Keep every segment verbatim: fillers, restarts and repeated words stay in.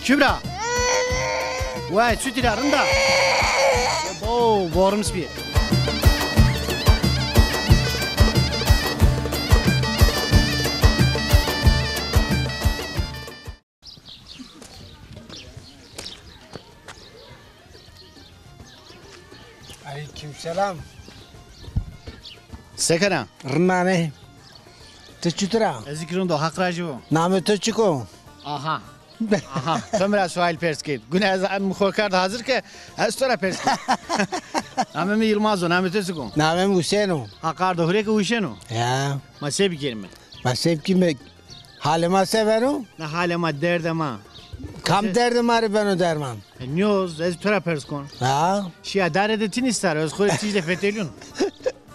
Kübra. Vay, süt ila, rinda. Oo, borums bir. Aleyküm selam. Sekena. Rınane. Ti çitur a? Ez ki rind o, Haq razî bo. Namê to çik o? Aha. Aha. To mi ra sual pers kerd. Gune ez mi xo kerd hazir ke ez to ra pers kerd. Namê mi Yilmaz o, namê to çik o? Namê mi Husên o. Haq ardo hurê ke Husên o. Ya. Ma se bikerîme? Ma se bikîme? Halê ma se beno? Na halê ma, derdê ma. Kam derdê ma rê beno derman? E, nîyoz, ez to ra pers kon. Ha? Şîya dare de tîn îstar, ez xo rê tîj de fetelîyon.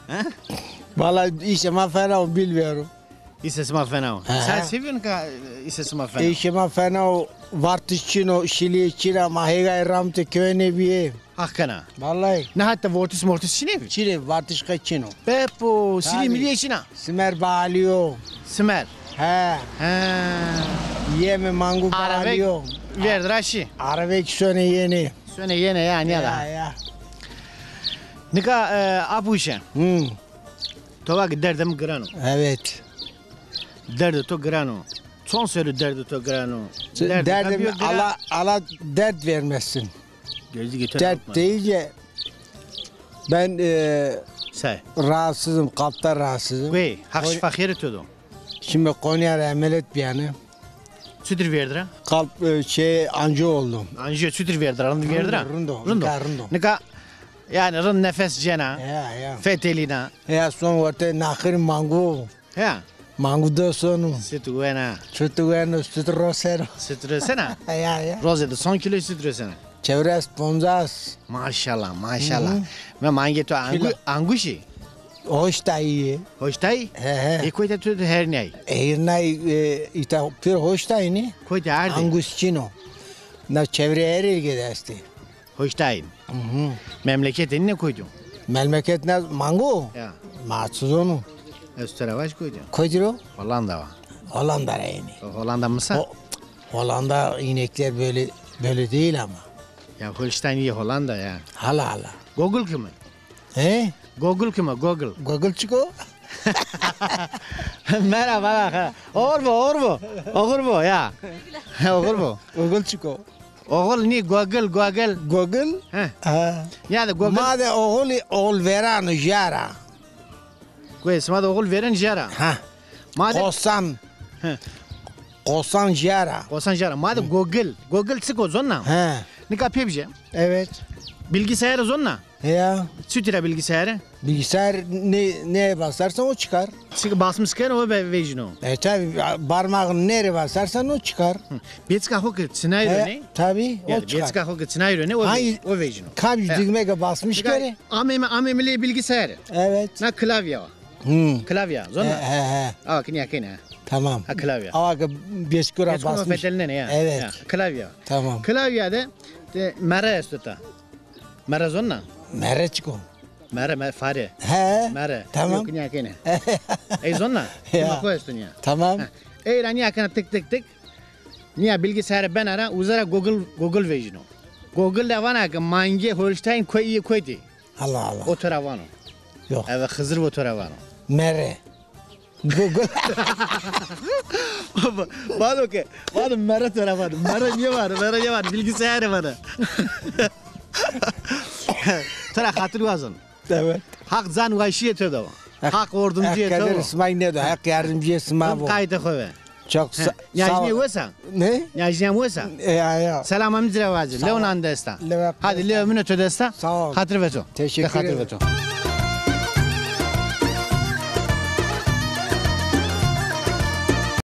Ha? Valla îşê ma fena o, bilmiyorum. Îşê sima fena o. Aha. Sen seviyorsun ka, e, îşê sima fena o? Îşê ma fena o, vartiş çin o, şilî çin a, ma hêgayê ramtê kewê nêbîyê. Haq kena. Vallahi. Ne hatta vortis mortis çinê bi? Çinê, vartiş qe çin o. Bepo, silî milîye çin a? Simer baalî yo. Simer. He. He. Yeme mangu baalî yo. Vêrd ra şî. Arabek sonê yenê. Sonê yenê ya, nîya da. Ya, ya. Nika, e, Apuşe. Hı. To va ki derdê mi giran o. Evet. Derdê to giran o. Çond serrî derdê to giran o? Derdê mi giran o. Allah, Allah dert vermesin. Gözü götür. Dert deyince ben, e, rahatsızım, kalpten rahatsızım. Wey, Haq şifa xêrê to do. Şimdi Konya ra emeliyat bîyane. Çutir vêrd ra? Kalp, e, şey, anjiyo oldu. Anjiyo, çutir vêrd ra? Rind vêrd ra? Rind o, rind o. Nika rind o. Nika, yani rind nefes cena. Ya, ya. Fetelîna. Ya, son werte naxir mangu. Ya. Mangu do sonu. Süt wena. Süt weno, süt roseno. Süt rosena? Ya, ya. Roze de son kilo süt rosena. Çewres poncas. Maşallah, maşallah. Hı hı. Me mangê to angu-, anguşî? Hoştayî. Hoştayî? He, he. Ê koyta tu de hernay? Hernay, e, îta pir hoştayî nî? Koyta erdê? Angus çin o. Na çevrê Erêrgê de estê. Hoştayî. Hı hı. Memleketê nîne koyto? Memleket ne? Mango? Ya. Ma çi zonu. Ez to ra vaj koyto? Koyto ro? Hollanda va. Hollanda ra yenî. O Hollanda misa? O, Hollanda inekler böyle, böyle değil ama. Ya Holstein iyi Hollanda ya. Hala hala. Google kimi? He? Google kimi? Google. Google çik o? Merhaba, ha. Oxir bo, oxir bo. Oxir bo ya. Oxir bo. Google çik o? Oxul nî, Google, Google. Google? He. Ha. Ya de Google. Ma de oxulî, oxul verano jara. Goyê sima de oxul veren jara. Ha. Ma de qosan. He. Qosan jara. Qosan jara. Ma de Google. Google çik o zonna? He. Nika pê bije. Evet. Bilgisayarı zonna? Ya. Çutir a bilgisayarı? Bilgisayar ne, neye basarsan o çıkar. Çik basmış keno o be-, vejîno. E, tabi, parmağın nereye basarsan o çıkar. Hı. Bêçika xo ke çinay ro nê? Tabi, o çıkar. Bêçika xo ke çinay ro nê, o vej-, o vejîno. Hangi düğmeye basmış kere? Amê mi, amê mi lê bilgisayarı. Evet. Na klavye o. Hı. Klavye, zonna? He, he, he. Awa ki nîya kena. Tamam. Ha, klavye. Awa ki bêçikura basmış. Bêçikura fetelnenê ya. Evet. Ya, klavye. Tamam. Klavye de, de mere esto ta. Mere zonna? Mere çik o? Mere, mere, fare. He. Mere. Tamam. Yok, nîya kene. Ey zonna? Ya. Nîya xo esto nîya. Tamam. Ha. Ey ra nîya kena tik tik tik. Nîya bilgisayarı bena ra, uza ra Google, Google vejîno. Google de vana ke mangê Holstein koy, iyi koytî. Allah Allah. O to ra vano. Yok. Eve Xizir o to ra vano. Mere. Google. Baba, vano ke, vano mere to ra vano. Mere nîye vano, mere nîye vano. Bilgisayarı vano. To ra xatir wazon. Evet. Haq can weşîyê to do. Haq, Haq ordimcîyê to do. Haq keder sima nêdo, Haq yardımcîyê sima bo. Qaytê xo ve. Çok sa-, sağ ol. Nîyajnîye wes a? Ne? Nîyajnîye wes a? E, ya, ya. Selama mi ci ra vacî. Lew nan de esta. Hadi lew min o to de esta. Sağ ol. Xatir ve to. Teşekkür ederim. Xatir ve to.